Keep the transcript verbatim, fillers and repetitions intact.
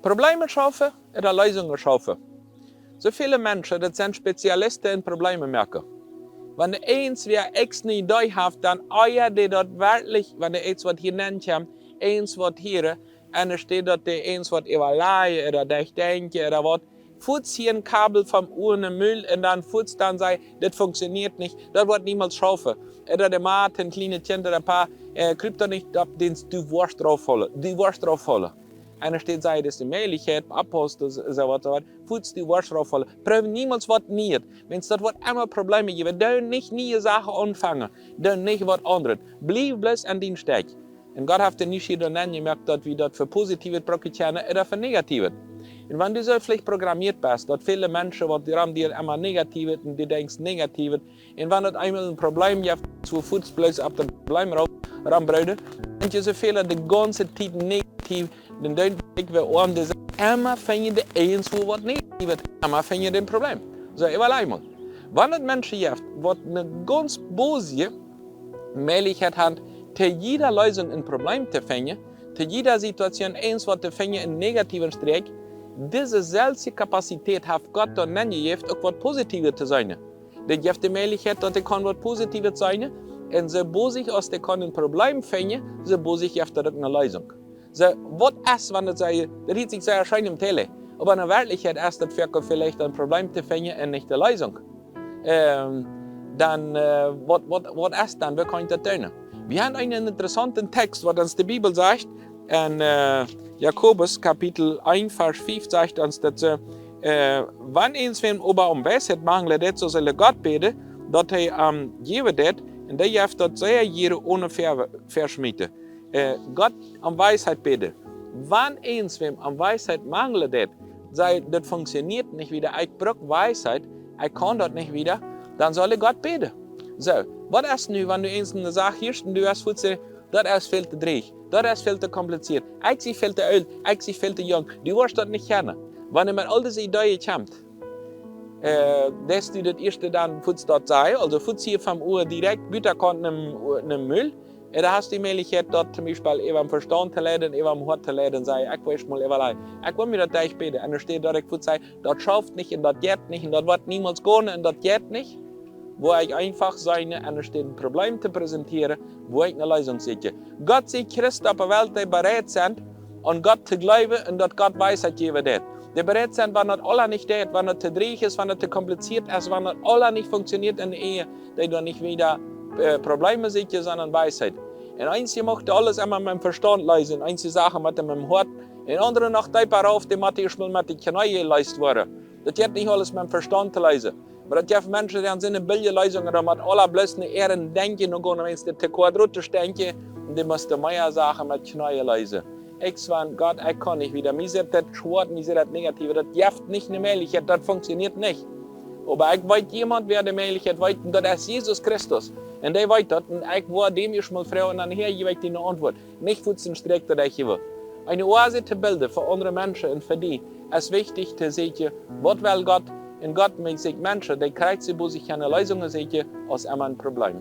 Probleme schaufen ooda Leesungen schaufen. Soo väle Menschen, daut sent Spezialisten en Probleme moaken. Wan eena wäa eene Idee haft, dan ea dee daut werkjlich, wan eena waut hia nenn kjemt, eena waut hieren, un doa steit daut dee eena waut äwalajen ooda doa denkjen ooda waut, fuaz hia een Kabel vom Uhr en Mul un dan fuaz dan sajen, dit funktioniert nich, daut woat niemols schaufen. Ooda de Maat, een kjlienet Kjint ooda een Poa, äh, krup doa nich opp, dän du woascht drauf faulen, du woascht drauf faulen. Un doa steit sajen, dit es de Mäajlichkjeit, Apostel, soo waut, soo waut, fuaz du woascht drauf faulen. Proow niemols waut Nieet. Wan daut woat emma Probleme jäwen, doo nich niee Sachen aunfangen, doo nich waut aundret. Bliew bloos aun dien Stekj. Un Gott haft dee nich hia doa nenn jemoakt, daut wie daut fa Positiewet brucken kjennen ooda fa Negatiewet. Un wan du soo veleicht programmiert best, daut väle Menschen waut die rom die emma Negatiewet un du denkjst Negatiewet, un wan daut eemol een Problem jeft, soo fuaz bloos opp daut Problem rom, rom brooden, un du soo väl de gaunze Tiet negativ, dan denkj ekj, wie aun dise emma finjen dee eena waut Negatiewet, emma finjen dän Problem. Soo, äwalajen mol. Wan daut Menschen jeft, waut eene gaunz bosje Mäajlichkjeit haben, to jiede Leesunk een Problem to finjen, to jiede Situation eena waut to finjen, een negatiewen Strakj, dise selwje Kapazität haft Gott doa nenn jejäft, uk waut Positiewet to seenen. Dee jeft de Mäajlichkjeit, daut hee kaun waut Positiewet seenen, un soo bosich aus hee kaun een Problem finjen, soo bosich jeft daut uk eene Leesunk. Soo, waut es, wan daut sajen, daut hieet sikj sea scheen em Tele, oba en Werkjlichkjeit es daut foaken veleicht een Problem to finjen un nich de Leesunk. Ähm, dan, äh, waut, waut, waut es dan? Woo kaun ekj daut doonen? Wie haben eenen interessaunten Tekst, waut ons de Bibel sajcht, en, äh, Jakobus Kapitel eent, Varsch fief sajcht ons daut, äh, äh, wan eenswäm oba aun Weisheit manjelt, daut saul hee Gott bäden, daut hee am jäwen deit, un dee jeft daut sea jieren one Ver-, Verschmieten. Äh, Gott om Weisheit bäden. Wan eenswäm om Weisheit manjelt, deit, sajcht, daut funktioniert nich wada, ekj bruck Weisheit, ekj kaun daut nich wada, dan saul hee Gott bäden. Soo, waut es nu, wan du eensje Sach hieescht un du hast fuaz, daut es väl to dreich, daut es väl to kompliziert, ekj sie väl to oolt, ekj sie väl to junk, du woascht daut nich kjennen. Wan eena met aul dise Ideeen kjemt, äh, deist du daut ieeschte dan fuaz daut sajen, aulsoo fuaz hia vom Uhr direkt buta kaun en dän, en dän Mul, äh, dan hast du de Mäajlichkjeit daut toom Biespel äwa dän Vestaunt to leiden, äwa daut Hoat to leiden, sajen, ekj woa ieescht mol äwalajen, ekj woa mie daut derchbäden, un doa steit daut ekj fuaz saj, daut schauft nich un daut jeit nich un daut woat niemols gonen un daut jeit nich, woa ekj eefach sennen, enne Städ een Problem to präsentieren, woa ekj ne Leesunk sieekjen. Gott sitt Christen opp de Welt, dee bereit sent, aun Gott to jleewen un daut Gott Weisheit jäwen deit. Dee bereit sent, wan daut aules nich jeit, wan daut to dreich es, wan daut to kompliziert es, wan daut aules nich funktioniert en de Ehe, dee dan nich wada, äh, Probleme sieekjen, sonda Weisheit. Un eenje muchten aules emma met dän Vestaunt leesen, eenje Sachen met dän, met dän Hoat, un aundre noch deepa rauf, dee motten ieescht mol met de Kjnees jeleest woaren. Daut jeit nich aules met dän Vestaunt to leesen. Oba daut jeft Menschen, dee sent en bilje Leesungen, daut motten aule bloos no äa Denkjen no gonen, wan see to kwadrot denkjen, un dee motten mea Sachen met Kjnees leesen. Ekj saj, Gott, ekj kaun nich wada. Mie sitt daut schwoa, mie sitt daut negativ, daut jeft nich ne Mäajlichkjeit, daut funktioniert nich. Oba ekj weet, wäa de Mäajlichkjeit weet, un daut es Jesus Christus. Un dee weet daut, un ekj woa däm ieescht mol froagen, un dan hia jäw ekj die ne Auntwuat. Nich fuaz een Strakj daut ekj hia well. Eene Oase to bilden fa aundre Menschen un fa die es wichtich to seenen, waut well Gott, un Gott moakt sikj Menschen, dee krakjt soo bosich kjennen Leesungen seenen, aus emma een Problem.